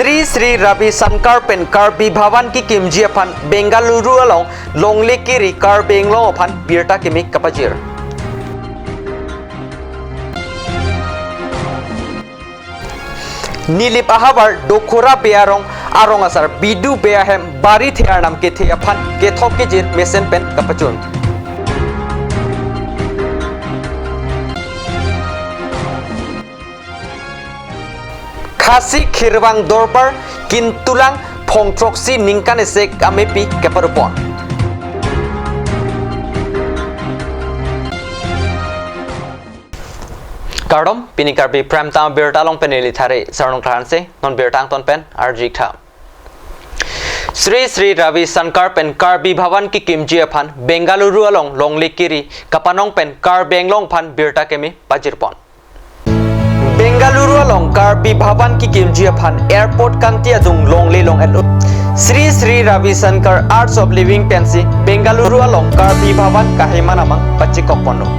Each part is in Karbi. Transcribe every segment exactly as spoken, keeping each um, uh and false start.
Sri Sri Ravi Shankar pen Karbi Bhavan kekimji aphan Bengaluru along longle kiri Karbi Anglong aphan birta kimi kapajir. Nilip ahavar Dokhora Bey arong, arong asar Bidu Bey ahem barithe arnam kethe aphan kethok kejir mesen pen kapachun. Khasi Khirwang Dorbar kintulang phongthroksi ningkan esek amepi keparupon. Kardom, pini Karbi Prime Time birta along pen neli Thare Sarnung Klarhanse, non birta angton pen arjik tha. Sri Sri Ravi Shankar pen Karbi Bhavan kekimji aphan Bengaluru along longle kiri kapanong pen Karbi Anglong aphan birta kimi pajirpon. Bengaluru along Karbi Bhavan kekimji aphan airport kangti adung longle long-etlo. Sri Sri Ravi Shankar Arts of Living pensi Bengaluru along Karbi Bhavan kaheman amang pachekokponlo.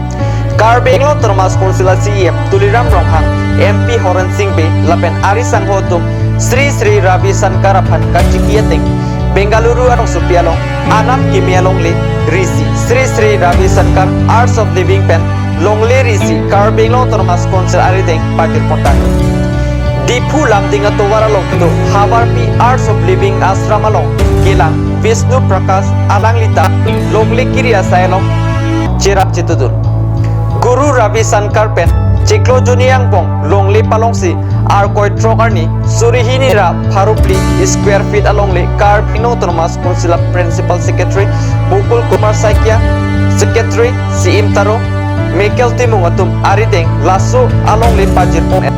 Karbi Anglong Autonomous Council a C E M Tuliram Ronghang, M P Horen Sing Bey lapen ari sangho atum Sri Sri Ravi Shankar aphan kachiki ateng Bengaluru arongsopi along anam kimi alongle risi Sri Sri Ravi Shankar Arts of Living pen longle risi Karbi Anglong Autonomous Council arideng pajirpon tanglo. Diphu Lumding atovar along kedo Havarpi Arts of Living Ashram along kelang Vishnu Prakash alanglita longle kiri asai along cherap chetudun. Guru Ravi Shankar pen chiklo juni angbong longle palongsi Arkoi throk arni suri hini ra pharo phli square feet alongle Karbi Anglong Autonomous Council a Principal Secretary Mukul Kumar Saikia, Secretary Siim Taro, Michael Timung atum arideng laso alongle pajirpon.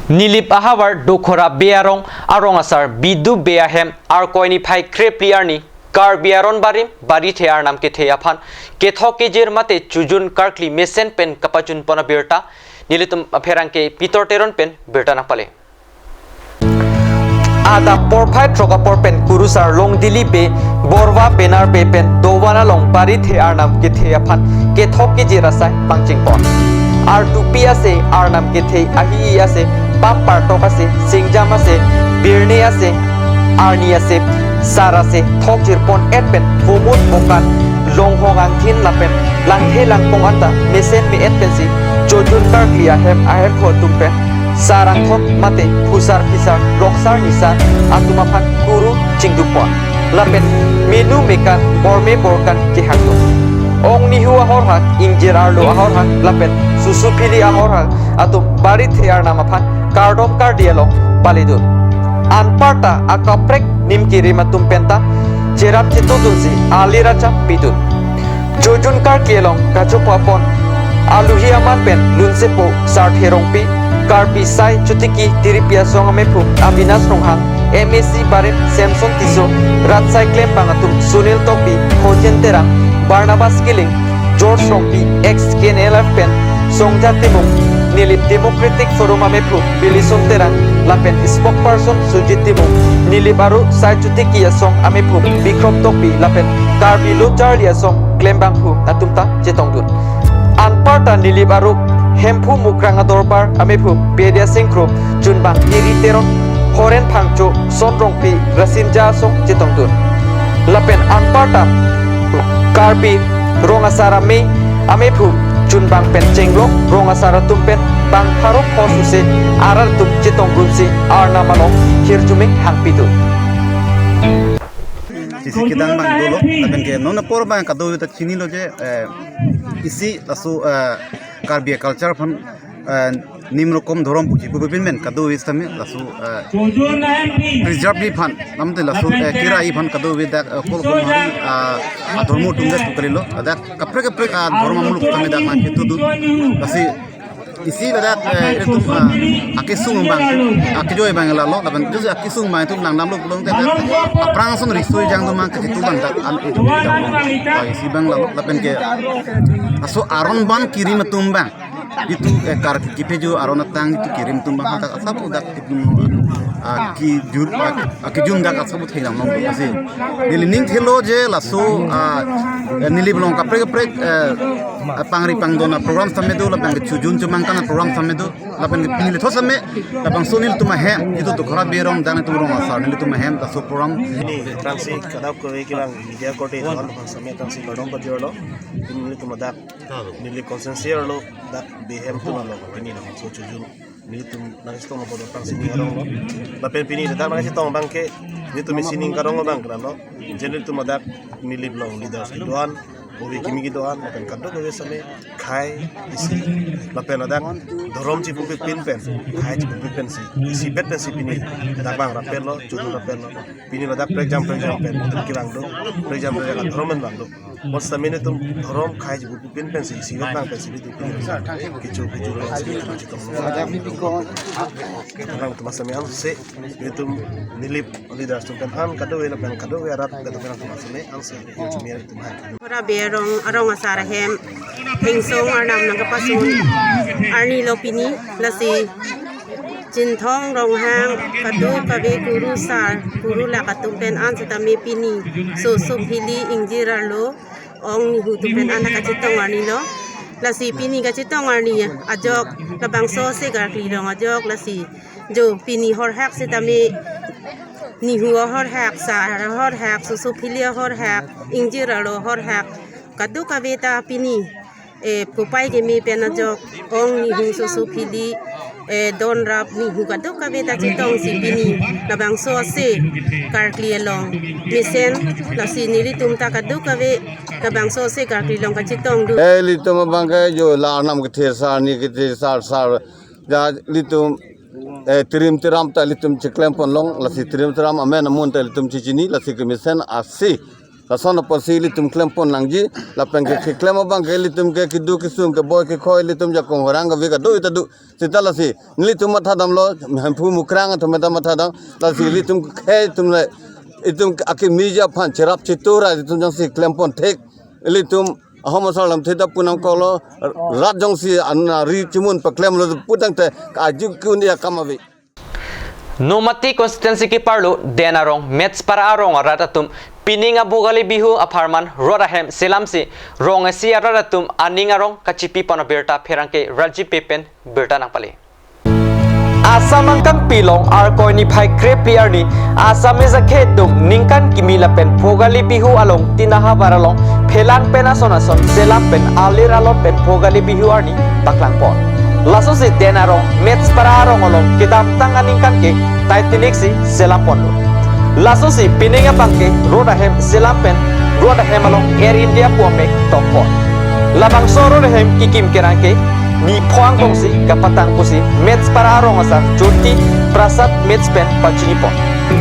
Nilip ahavar Dokhora Bey arong, arong asar Bidu Bey ahem Arkoi niphai krephli arni Karbi aron barim barithe arnam kethe aphan kethok kejir mate chojun karkli mesen pen kapachunpon abirta nelitum apherangke Peter Teron pen birta nangpale. Adap porphai throk apor pen kurusar Longdili Bey, Borwa Benar Bey pen dovan along barithe arnam kethe aphan kethok kejir asai pangchengpon. Artupi ase, arnam kethe ahi ase, pap partok ase, singjam ase, birne ase, arni ase, sar ase, thok jirpon et pen, vomut vokan, longhong angthin lapen, langthe langpong anta, mesen me-et pensi, chojun karkli ahem ahemphu atum pen, sar angthon mate, phusar phisar, loksar nisar, atum aphan kuru chingdukpon. Lapen, menu mekan, borme borkan, kehangdun. Ong nihu ahorhak, ingjir arlo ahorhak, lapen, susu phili ahorhak, atum barithe arnam aphan kardom kardi along paledun. Anparta akaprek nim kirim atum penta cherap chetudunsi ali racham pidun. Chojun karkli along kachopapon aluhi aman pen lunsepo Sarthe Rongpi, Karbi Sai Chotiki Tiripi Asong amephu Avinash Ronghang, M A C barim Samson Tisso, Ratsai Klembang atum Sunil Tokbi, Khojen Terang, Barnabas Killing, George Rongpi, ex K N L F pen Songja Timung, Nilip Democratic Forum amephu Bilison Terang, lapen spokesperson Sujit Timung, Nilip Aru Sai Chotiki Asong amephu Bikrom Tokbi, lapen Karbi Lo Charli Asong Klembangphu atum ta chetongdun. Anparta Nilip Aru Hemphu Mukrang Adorbar amephu Bedia Singkro, chunbang Iri Teron, Horen Phangcho, Son Rongpi, Rasinja Asong chetongdun. Lapen anparta Karbi Rong Asar Amei amephu chunbang pen chenglok rong asar atum pen bang pharo pho suse arat atum chetongdunsi arnam along hirjume hangpidun. Isi kedang bang dolo, lapen ke non apor bang kadokave ta chinilo je, eh, isi laso, eh, Karbi culture aphan, eh, nim rokom dhorom puji pu pin men kadokave sitame laso, eh, preserve ji aphan, namte laso, eh, kira ji aphan kadokave dak, eh, kol kol hari, ah, adhormo atum dak tu kalilo, dak kaprek kaprek, ah, dhorom amuluk sitame dak nangketudun, lasi isi ladak, eh, itum, ah, akesung bang, akejoi bang lalo, lapen jose akesung bang itum nangdamlo pulote dak, aphrang ason riso ejang atum bang kachetong bang dak an itum dak, ah, isi bang lalo, lapen ke laso aron ban kirim atum bang. Itum, eh, kar kiphejo aron atang itum kirim atum bang dak asap dak itum akijur, a, akijun dak asabut thailang long asi. Neli ning thelo je laso, a, Nilip along kaprek kaprek, eh, pangri pangdon aprogram sitame do, lapen kechojun chomangtan aprogram sitame do, lapen pini lethot sitame, labangso nelitum ahem, itum Tukhara Bey arong, dak nelitum rong asar, nelitum ahem, laso program. Pini aphrangsi kadokave kevang media korte atum aphan sitame aphrangsi kardom pajirlo. Pini nelitum dak Nilip constituency arlo dak Bey ahem atum arlo pini labangso chojun nelitum nangchetonglo apot aphrangsi ning aronglo. Lapen pini dak nangchetong abangke nelitum isi ning karong abang ke lalo. Je nelitum dak Nilip along leaders kedo-an, ove kimi kedo-an, lapen kadokave sitame khei isi, lapen ladak dhorom chipupipin pen, khei chipupipin si, isipet pensi pini dak bang rapetlo, chojun rapetlo. Pini ladak prekjam prekjam pen nelitum kevang do, prekjam prekjam dhorom pen vang do. Bos sitame nelitum dhorom khei chipupipin pensi, isipet nang pensi nelitum pini kecho kecho lo, isipet nang chetong lo. Nangtum sitame ansi nelitum Nilip leaders atum pen an kadokave lapen kadokave arat kadokave nangtum sitame ansi chumi nelitum hai. Tukhara Bey arong, arong asar ahem, Thengsong Arnam nangkapasun arni lo pini, lasi Chinthong Ronghang kadokave kurusar kurulak atum pen an sitame pini Soso Phili ingjir arlo ong nihu atum pen an kachetong arni lo. Lasi pini kachetong arni ajok labangso ase karkli along ajok, lasi jo pini horhak sitame nihu ahorhak, sar ahorhak, Soso Phili ahorhak, ingjir arlo ahorhak, kadokave ta pini, eh, kopai keme pen ajok ong nihu, Soso Phili, eh, donrap nihu kadokave ta chetongsi pini labangso ase karkli along mesen, lasi nelitum ta kadokave labangso ase karkli along kachetong do. Eh, ilitum abangke jo la Arnam kethe sar, ni kethe sar sar, ja ilitum, eh, tirim tiram ta ilitum cheklem pon long, lasi tirim tiram amen amun ta ilitum chechini, lasi kemesen asi. Lason apotsi ilitum klem pon nangji, lapen ke keklem abangke ilitum ke keduk kesung, keboi kekhoi, ilitum jakong horang kave kado ita do. Seta lasi nelitum mathadamlo, Hemphu Mukrang atum ta mathadam, lasi ilitum khei atum le, itum akimi aphan cherap chetur ra ilitum jongsi klem pon thek. Ilitum ahom asar lamthe ta pu nangkoklo, rat jongsi an ari chimun paklemlo pu tangte, aju kun ya kam ave. Nomati constituency keparlo Den Arong, Metsapara arong arat atum pining a Bhogali Bihu apharman rot ahem selamsi rong isi arat atum aning arong kachipi pon abirta pherangke Rajiv Bey pen birta nangpale. Assam angkangpi along Arkoi niphai krephli arni Assamese akhei atum ningkan kimi lapen Bhogali Bihu along tin ahavar along phelang pen ason ason selam pen alir alot pen Bhogali Bihu arni paklang pon. Lasosi Den Arong, Metsapara arong along kedamtang aningkan ke tai tiniksi selam ponlo. Lasosi pining abangke rot ahem selam pen rot ahem along Air India pu amek tok pon. Labangso rot ahem kekim kerang ke nipho angbongsi kapatang pusi Metsapara arong asar Jyoti Prasad Mets pen pachini pon.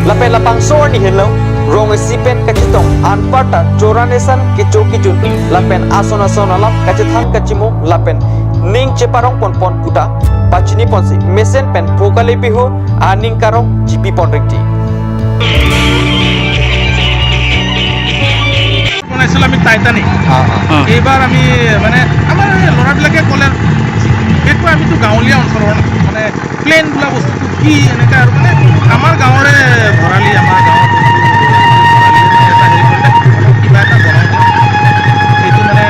Lapen labangso arni henlo rong isi pen kachetong anparta choran esan kecho kejun lapen ason ason alam kachethan kachimung lapen ning cheparong pon pon puta pachini ponsi mesen pen Bhogali Bihu aning karong chipi pon rikti. বনাইছিলো আমি টাইটানিক। অ, অ। অ। এইবাৰ আমি মানে আমাৰ এই ল'ৰাবিলাকে ক'লে, বিশেষকৈ আমিতো গাঁৱলীয়া অঞ্চলৰ ন, মানে প্লেন বোলা বস্তুটো কি, এনেকা আৰু মানে আমাৰ গাঁৱৰে ভৰালি, আমাৰ গাঁৱত ভৰালি এটা হেৰি কৰিলে কিবা এটা বনাওঁ, সেইটো মানে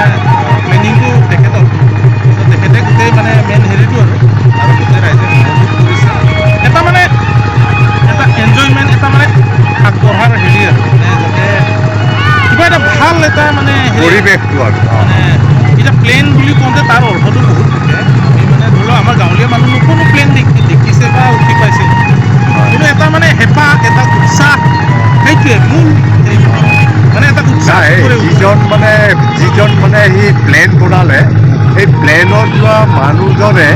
প্লেনিংটো তেখেতৰ। তো তেখেতে গোটেই মানে মেইন হেৰিটো আৰু, আৰু গোটেই ৰাইজে সহযোগ কৰিছে। এটা মানে এটা এনজয়মেণ্ট, এটা মানে আগবঢ়াৰ হেৰি আৰু, মানে যাতে কিবা এটা ভাল এটা মানে হেৰি, পৰিৱেশটো আৰু। মানে এতিয়া প্লেন বুলি কওঁতে তাৰ অৰ্থটো বহুত থাকে। আমি মানে ধৰি লওক আমাৰ গাঁৱলীয়া মানুহ কোনো প্লেন দেখি, দেখিছে বা উঠি পাইছে, হয়। কিন্তু এটা মানে হেঁপাহ, এটা উৎসাহ, সেইটোৱে মূল হেৰি। মানে এটা উৎসাহ নাই, কৰে। যিজন মানে, যিজন মানে সি প্লেন বনালে, সেই প্লেনত যোৱা মানুহজনে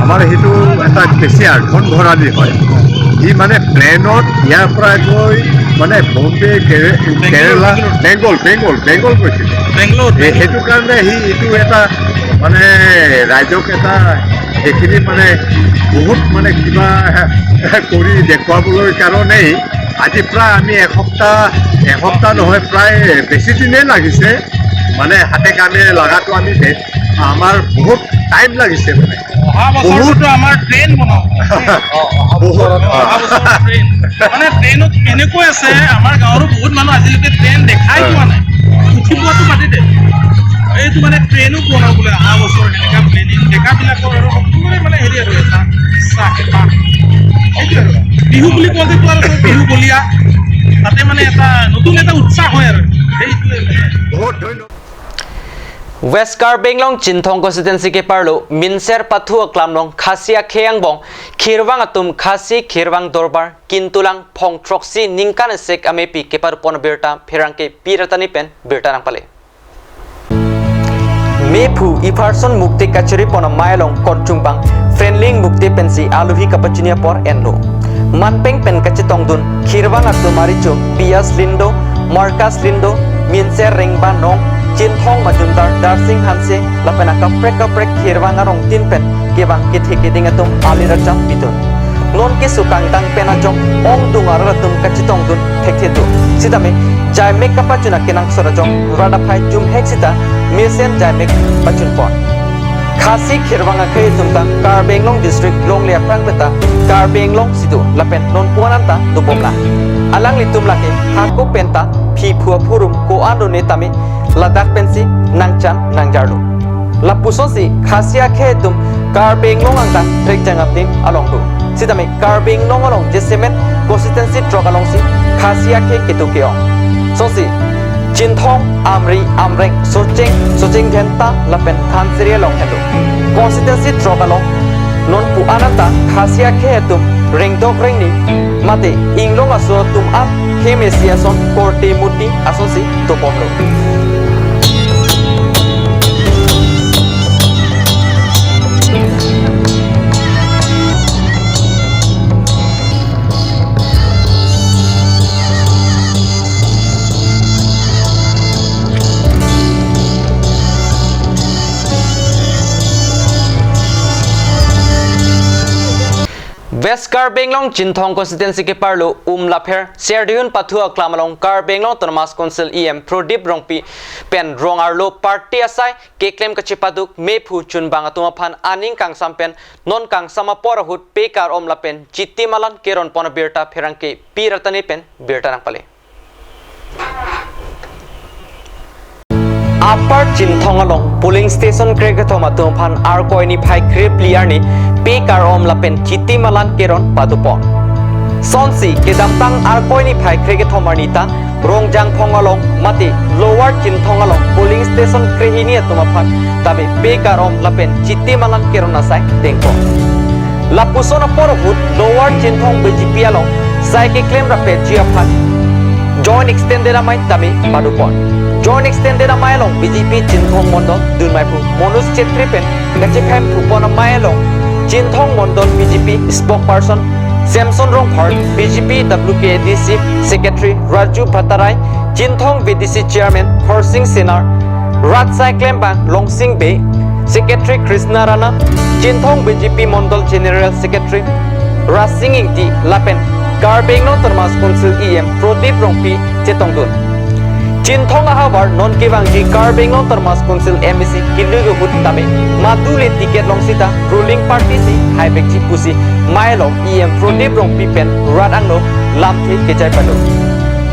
আমাৰ সেইটো এটা বেছি আৰ্ধন ভৰালি হয়। সি মানে প্লেনত ইয়াৰ পৰা গৈ মানে বম্বে, কেৰে-, বেংগলোৰ, কেৰেলা, বেংগলোৰ। বেংগল, বেংগল, বেংগল গৈছিল। বেংগলোৰ, এই বেংগলোৰ। সেইটো কাৰণে সি এইটো এটা মানে ৰাইজক এটা সেইখিনি মানে বহুত মানে কিবা কৰি দেখুৱাবলৈ কাৰণেই আজি প্ৰায় আমি এসপ্তাহ, এসপ্তাহ নহয়, প্ৰায় বেছি দিনেই লাগিছে। মানে হাতে কামে লগাটো আমি বে-, আমাৰ বহুত টাইম লাগিছে মানে। অহা বছৰতো বহুত। আমাৰ ট্ৰেইন বনাব। অ, অহা বহুত। বছৰত, অহা বছৰ ট্ৰেইন। মানে ট্ৰেইনত কেনেকৈ আছে, আমাৰ গাঁৱৰো বহুত মানুহ আজিলৈকে ট্ৰেইন দেখাই পোৱা নাই। উঠি পোৱাটো বাদে দে। এইটো মানে ট্ৰেইনো বনাব বোলে অহা বছৰ, এনেকুৱা প্লেনিং ডেকাবিলাকৰ আৰু সকলোৰে মানে হেৰি আৰু এটা ইচ্ছা, হেঁপাহ। সেইটোৱে আৰু। বিহু বুলি কওঁতে তো আৰু বিহু বলিয়া। তাতে মানে এটা নতুন এটা উৎসাহ হয় আৰু। সেইটোৱে। বহুত ধন্যবাদ। West Karbi Anglong Chinthong constituency keparlo Minser Pathu aklam along Khasi akhei angbong Khirwang atum Khasi Khirwang Dorbar kintulang phong throksi ningkan esek amepi kepadopon abirta pherangke Pi Ratani pen birta nangpale. Mephu ipharson muktik kachiripon amei along konchungbang Friendly Mukti pensi aluhi kapachini apor enlo. Manpeng pen kachetongdun Khirwang atum aricho Pias Lindo, Marcus Lindo, Minser Rengba Nong, Chinthong majumdar Darsing Hanse, lapen akaprek kaprek Khirwang arongtin pen kevang kethe keding atum ali racham pidun. Non keso kangdang pen ajok ongdung arat atum kachetongdun thekthedo. Sitame jaimek kapachun akenangsot ajok rat aphai jumhek sita mesen jaimek pachunpon. Khasi Khirwang akhei atum ta Karbi Anglong District longle aphrang penta Karbi Anglong si do lapen non puanan ta dobomlang. Alanglitum lake hako penta phiphu aphurum ko-an do ne tame ladak pensi nangchan nangjarlo. Lapusonsi Khasi akhei atum Karbi Anglong angtan trekjang apdin along do. Sitame Karbi Anglong along jasemet constituency throk alongsi Khasi akhei kedo ke-ong. Sonsi Chinthong, Amri, Amreng, Socheng, Socheng Dhenta lapen Dhansiri along henlo. Constituency throk along non puanan ta Khasi akhei atum rengdok rengni mate inglong aso atum an hem esi ason korte muti asonsi dobomlo. West Karbi Anglong Chinthong constituency keparlo Umlapher Serdihun Pathu aklam along Karbi Anglong Autonomous Council E M Prodip Rongpi pen rong arlo party asai keklem kachepaduk mephu chunbang atum aphan aning kangsam pen non kangsam apor ahut pekar-om lapen chiti malan keronpon abirta pherangke Pi Ratani pen birta nangpale. Upper Chinthong along polling station krekethom atum aphan Arkoi niphai kre phli arni pekar-om lapen chiti malan keron padopon. Sonsi kedamtang Arkoi niphai krekethom arni ta Rongjangphong along mate Lower Chinthong along polling station krehini atum aphan tame pekar-om lapen chiti malan keron asai dengpon. Lapuson apor ahut Lower Chinthong B J P along sai keklem rapetji aphan Joint Extended amei tame padopon. Joint Extended amei along B J P Chinthong Mondol dunmeiphu Manoj Chetri pen kachephemphupon amei along Chinthong Mondol B J P spokesperson Samson Rongphar, B J P W K A D C secretary Raju Bhattarai, Chinthong V D C chairman Khorsing Senar, rat sai klembang Longsing Bey, secretary Krishna Rana, Chinthong B J P Mondol General Secretary Rasing Ingti lapen Karbi Anglong Autonomous Council E M Prodip Rongpi chetongdun. Chinthong ahavar non kevangji Karbi Anglong Autonomous Council M A C keluk ahut tame madu le ticket long sita ruling party si haivekji pusi amei along E M Prodip Rongpi pen rat angno lamthe kechai pado.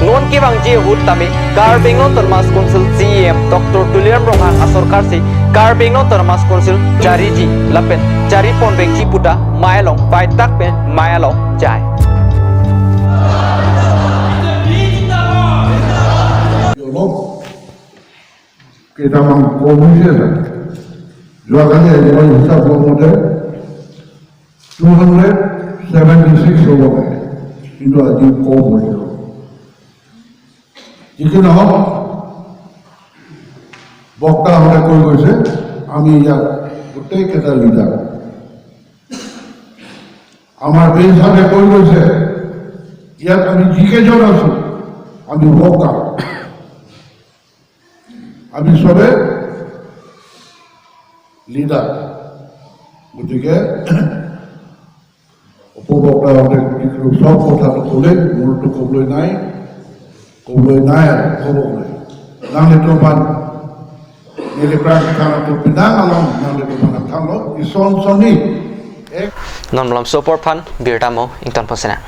Non kevangji ahut tame Karbi Anglong Autonomous Council C E M Doctor Tuliram Ronghang asorkar si Karbi Anglong Autonomous Council chariji lapen chariponvekji puta amei along baitak pen amei along jai. অলপ কেইটামান কম হৈছে ছাৰ। যোৱাকালি মই হিচাপ কৰোঁতে two hundred seventy six হ'ব লাগে, কিন্তু আজি কম হৈছে। যি কি নহওক, বক্তাসকলে কৈ গৈছে, আমি ইয়াত গোটেইকেইটা লিডাৰ। আমাৰ বেঞ্চহাতে কৈ গৈছে, ইয়াত আমি যিকেইজন আছো, আমি ৱৰ্কাৰ, আমি চবে লিডাৰ। গতিকে উপভোক্তাসকলে সব কথাটো ক'লে, মোৰতো ক'বলৈ নাই, ক'বলৈ নাই আৰু, ক'ব ক'লে। Nanglitum aphan Neli prang kethang atum penang along nanglitum aphan thanlo, ison sonni. Non malom so apor aphan birta mo ingtonpon sinang.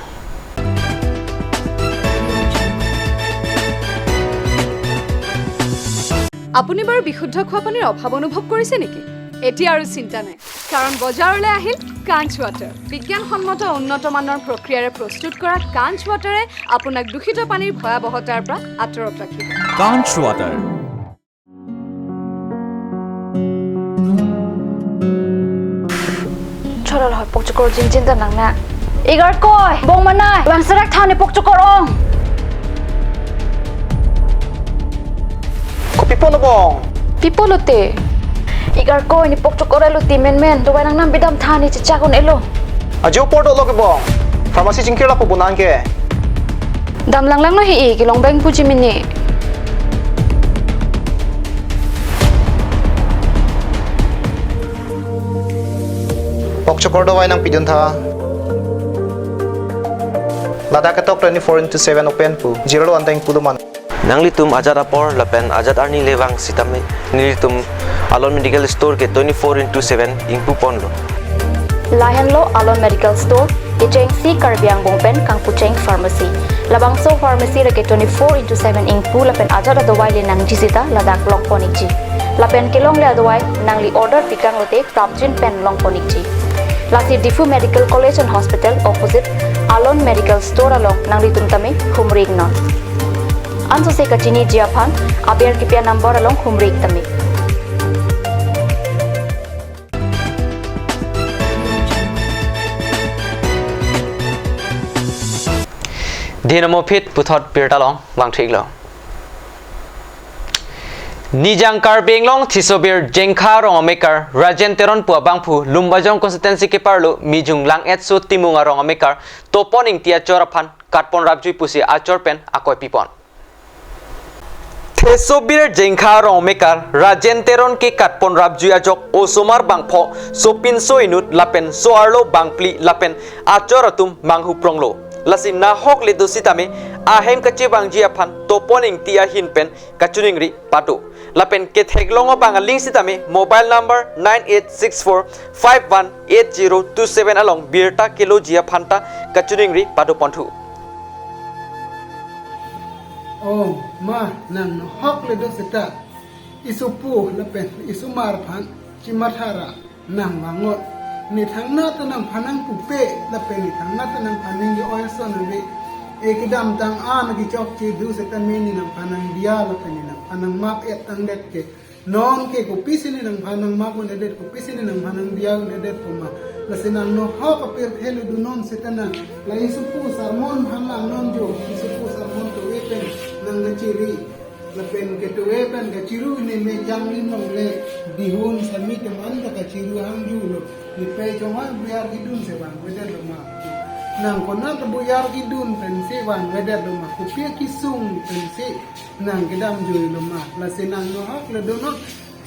আপুনি বাৰু বিশুদ্ধ খোৱা পানীৰ অভাৱ অনুভৱ কৰিছে নেকি? এতিয়া আৰু চিন্তা নাই, কাৰণ বজাৰলৈ আহিল কাঞ্চ ৱাটাৰ। বিজ্ঞানসন্মত উন্নত মানৰ প্ৰক্ৰিয়াৰে প্ৰস্তুত কৰা কাঞ্চ ৱাটাৰে আপোনাক দূষিত পানীৰ ভয়াৱহতাৰ পৰা আঁতৰত ৰাখিব। Kanch Water। Cholo lo, pokchokor jinjin ta nang na. Igarkoi, bong manai, bang serak than ni pokchokor ong. Kopi ponlo bong? Pi ponlo te? Igarkoi, ne pokchokor elo ti menmen, dawai nangnam bidam than ni chechak un-elo. Ajo apor dolo ke bong. Pharmacy chingkir lapu bonang ke. Dam langlanglo he-i, kelong bang puji mini. Pokchokor dawai nangpidun tha. Ladak ketok twenty-four into seven open pu. Jirlo anteng pulo man. Nanglitum ajat apor lapen ajat arni le vang sitame nelitum Alon Medical Store ke twenty-four into seven ingpu ponlo. Lahenlo Alon Medical Store, kechengsi Karbi Angbong pen kangpucheng pharmacy. Labangso pharmacy lake twenty-four into seven ingpu lapen ajat adawai le nangji sita ladak long pon ikji. Lapen kelongle adawai nangli order pikanglote prapjin pen long pon ikji. Lasi Diphu Medical College and Hospital opposite Alon Medical Store along nanglitum tame humri iknon. Ansose kachiniji aphan aber kipi a-number along humri ik tame. Dhinamo phit puthot birta long vangthu iklo. Nijang Karbi Anglong Thesobir Jengkha arong amekar Rajen Teron pu abangphu Lumbajong constituency keparlo Mijung Lang-etso Timung arong amekar Topon Ingti achor aphan katpon rapjui pusi achor pen akoi pipon. Thesobir Jengkha arong amekar Rajen Teron ke katpon rapjui ajok osomar bangpho sopinso inut lapen so-arlo bangphli lapen achor atum manghu pronglo. Lasi nahok le do sitame ahem kachevangji aphan Topon Ingti ahin pen kachiningri pado. Lapen ketheklong abang aling sitame mobile number nine eight six four five one eight zero two seven along birta keloji aphan ta kachiningri pado ponthu. O ma, nang nahok le do seta, isopo lapen isomar aphan chimathara nang vangot. Ne thangnat ta nangphan nangpupe, lapen ne thangnat ta nangphan nangji-oi ason ave. E kedamtang an kechokche do seta me ne nangphan nangdiya, lapen ne nangphan nangmap-et tangdet ke. Non ke kopisi ne nangphan nangmap un-edet, kopisi ne nangphan nangdiya un-edet pu ma. Lasi nang nahok apirthe le do non seta nang. La isopo sermon phan langnon jo, isopo sermon tove pen nang kachiri. Lapen ketove pen kachiru ne me janglim longle, dihun sami teman ta kachiru hangjulo. Ne pei chonghoi buyar kidun si vangvedet lo ma. Nang konat buyar kidun pensi vangvedet lo ma. Kopi kesung pensi nang kedam jui lo ma. Lasi nang nahok le do non.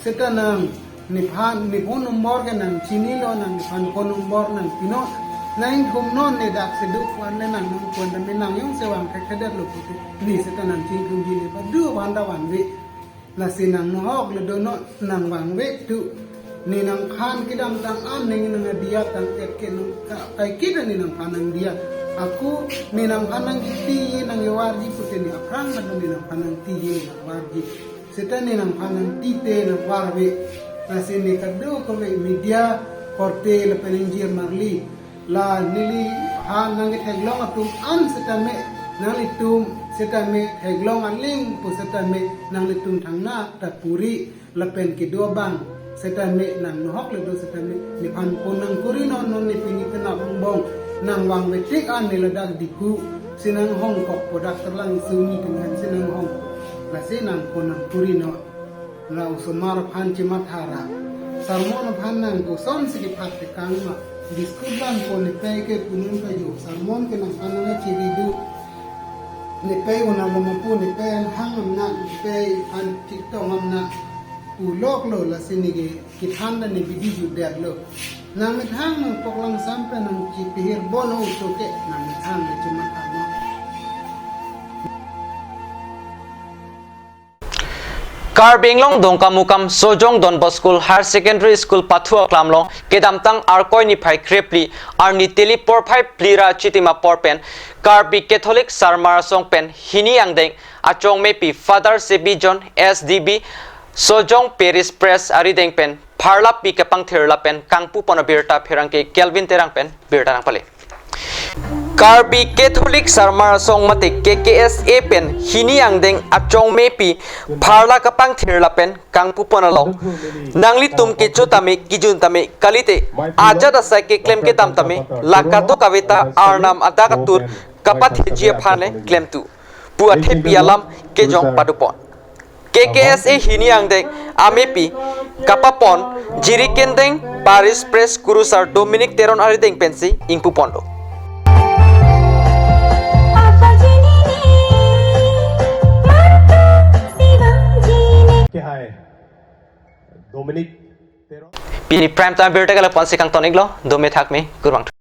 Seta nang nephan, ne phone number ke nang chinilo, nang nephan phone number nangpinon. Nang ingthum non, ne dak si do pu an le nang nangpon tame nang jongsi vang thekthedet lo pusi. Ne seta nang chingthumji, ne pado aphan ta vanve. Lasi nang nahok le do non, nang vangve tu. Ne nangphan kedamtang an ne nangdiya tang-et ke nang ka-, kaiketa ne nangphan nangdiya. Ako ne nangphan nangtiji nangvarji pute ne aphrang ta ne nangphan nangtiji nangvarji. Seta ne nangphan nangtite nangvarve. Lasi ne kadokave media korte lapen ingjir marli, la neliphan nangketheklong atum an setame nanglitum setame theklong aling pu setame nanglitum thangnat ta puri lapen kedo abang setame nang nahok le do setame nephan phone nangkuri non, non ne pini penap angbong nang vangve tik an ne ladak Diphu si nanghongkok pu dak Tarlang Sumi tinghan si nanghong. Lasi nang phone nangkuri non. La osomar aphan chimathara. Sermon aphan nang kosonsi kephat tekang ma. Diskut ban po nepei ke punun kayo. Sermon ke nangphan nangchiri do. Nepei unang lo ma pu, nepei an hang amna, nepei an chiktong amna. Pulok lo lasi ne ke kethan ta ne bidi jutdet lo. Nang methang nang poklang sampe nang chipihir bon o to ke nang methang le chimathara. Karbi Anglong Dongkamukam Sojong Don Bosco Higher Secondary School pathu aklam along kedamtang Arkoi niphai krephli arni teli porphai phli ra chitim apor pen Karbi Catholic Sarmar Asong pen hini angdeng achongmepi Father Sebi John S D B Sojong Parish Priest arideng pen pharlapi kapangthir lapen kangpu pon abirta pherangke Kelvin Terang pen birta nangpale. Karbi Catholic Sarmar Asong mate K K S A pen hini angdeng achongmepi pharla kapangthir lapen kangpu pon along nanglitum kecho tame kijun tame kalite ajat asai keklem kedam tame la kadokave ta Arnam adak atur kapatheji aphan le klemtu pu athepi alam kejong padopon. K K S A hini angdeng amepi kapapon Jirikindeng Parish Priest Kurusar Dominic Teron arideng pensi ingpuponlo. Kehai Dominic Teron. Pini Prime Time birta ke lapu-ansi kangton-iklo, dome thakme, kurvangthu.